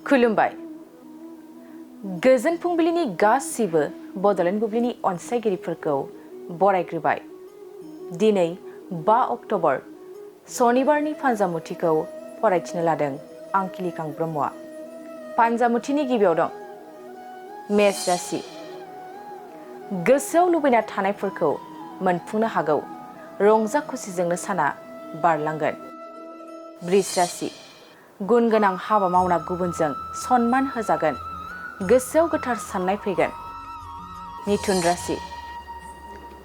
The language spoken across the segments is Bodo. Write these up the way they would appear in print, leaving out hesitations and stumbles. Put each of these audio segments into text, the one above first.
खुलुमबाय गोजोन फुंबिलिनि गासिबो बड'लेण्ड बुब्लिनि अनसायगिरिफोरखौ बरायग्रोबाय। दिनै 5 अक्ट'बर सनिबारनि फान्जामुथिखौ फरायथिनो लादों आं किलिकां ब्रह्मआ। फान्जामुथिनि गिबियाव दं मेष राशि। गोसोआव लुबैना थानायफोरखौ मोनफुंनो हागौ, रंजा खुसिजोंनो साना बारलांगोन। वृष राशि। गुन गोनां हाबा मावना गुबुनजों सन्मान होजागोन, गोसोआव गोथार साननाय फैगोन। मिथुन राशि।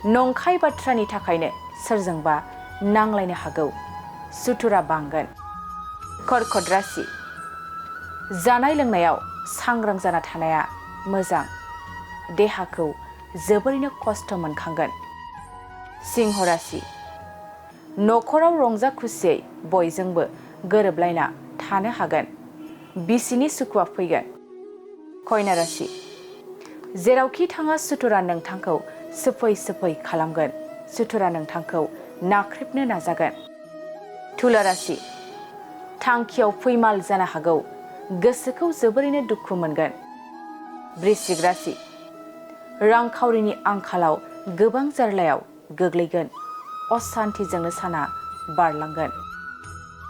नंखाय बाथ्रानि थाखायनो सोरजोंबा नांलायनो हागौ, सुथुरा बांगोन। कर्कट राशि। जानाय लोंनायाव सांग्रां जाना थानाया मोजां, देहाखौ जोबोरैनो खस्थ' मोनखांगोन। सिंह राशि। न'खराव रंजा खुसियै बयजोंबो गोरोबलायना थानो हागोन, बिसिनि सुखुआ फैगोन। कन्या राशि। जेरावखि थाङा सुथुरा नोंथांखौ सोफै खालामगोन, सुथुरा नोंथांखौ नाख्रेबनो नाजागोन। तुला राशि। थांखियाव फैमाल जानो हागौ, गोसोखौ जोबोरैनो दुखु मोनगोन। वृश्चिक राशि। रांखावरिनि आंखालाव गोबां जार्लायाव गोग्लैगोन, असान्थिजोंनो साना बारलांगोन।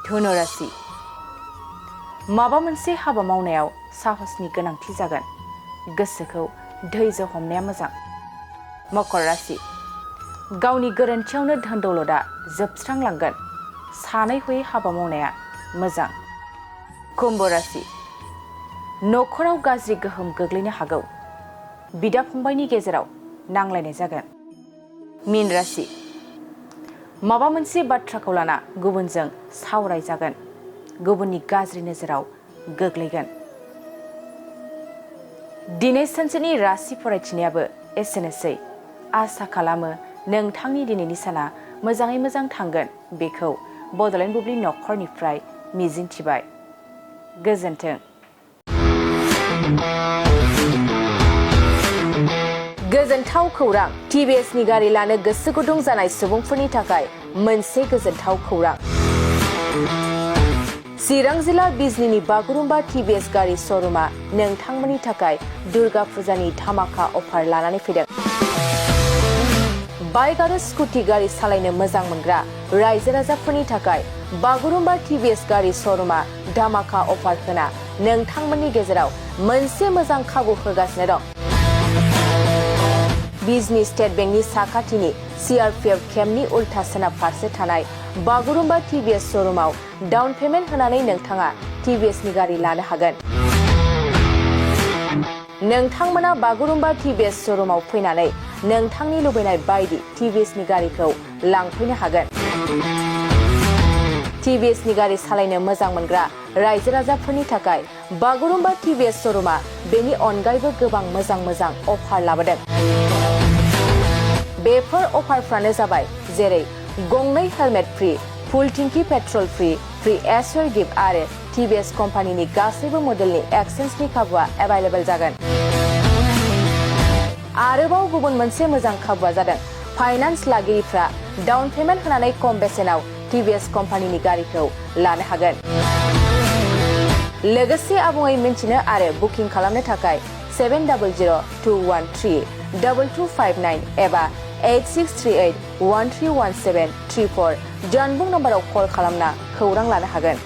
धनु राशि। माबा मोनसे हाबा मावनायाव साहसनि गोनांथि जागोन, गोसोखौ धैर्य हमनाया मोजां। मकर राशि। गावनि गोरोन्थियावनो धोन दौलतआ जोबस्रांलांगोन, सानै हयै हाबा मावनाया मोजां। कुम्भ राशि। न'खराव गाज्रि गोहोम गोग्लैनो हागौ, बिदा फंबायनि गेजेराव नांलायनाय जागोन। मीन राशि। माबा मोनसे बाथ्राखौ लाना गुबुनजों सावरायजागोन, गुबुननि गाज्रि नोजोराव गोग्लैगोन। दिनै सानसेनि राशि फरायथिनायाबो एसेनोसै। आसा खालामो नोंथांनि दिनैनि साना मोजाङै मोजां थांगोन, बेखौ बड'लेण्ड बुब्लि न'खरनिफ्राय मिजिंथिबाय। गोजोन्थों। गोजोनथाव खौरां। टिभिएसनि गारि लानो गोसो गुदुं जानाय सुबुंफोरनि थाखाय मोनसे गोजोनथाव खौरां। चिरां जिल्ला बिजनीनि बागुरुम्बा टिभिएस गारि श'रुमा नोंथांमोननि थाखाय दुर्गा फुजानि धामाका अफार लानानै फैदों। बाइक आरो स्कुटि गारि सालायनो मोजां मोनग्रा रायजो राजाफोरनि थाखाय बागुरुम्बा टिभिएस गारि श'रुमा धामाका अफार होना नोंथांमोननि गेजेराव मोनसे मोजां खाबु होगासिनो दं। बिजनी स्टेट बेंकनि साखाथिनि CRPF केम्पनि उल्था सोनाब फारसे थानाय बागुरुम्बा टिभिएस श'रुमाव डाउन पेमेन्ट होनानै नोंथाङा टिभिएसनि गारि लानो हागोन। नोंथांमोना बागुरुम्बा टिभिएस श'रुमाव फैनानै नोंथांनि लुबैनाय बायदि टिभिएसनि गारिखौ लांफैनो हागोन। टिभिएसनि गारि सालायनो मोजां मोनग्रा रायजो राजाफोरनि थाखाय बागुरुम्बा टिभिएस श'रुमा बेनि अनगायैबो गोबां मोजां अफार लाबोदों। बेफोर अफारफ्रानो जाबाय जेरै गंनै हेलमेट फ्रि, फुल टिंकि पेट्रल फ्रि एसुर गिफ्ट आरो टिभिएस कम्पानिनि गासैबो मडेलनि एक्सचेन्जनि खाबुआ एभेलेबल जागोन। आरोबाव गुबुन मोनसे मोजां खाबुआ जादों फाइनान्स लागिरिफ्रा डाउन पेमेन्ट होनानै खम बेसेनाव टिभिएस कम्पानिनि गारिखौ लानो हागोन। लोगोसे आबुङै मिन्थिनो आरो बुकिं खालामनो थाखाय 7002132259 एबा 8638131734 जानबुं नम्बराव कल खालामना खौरां लानो हागोन।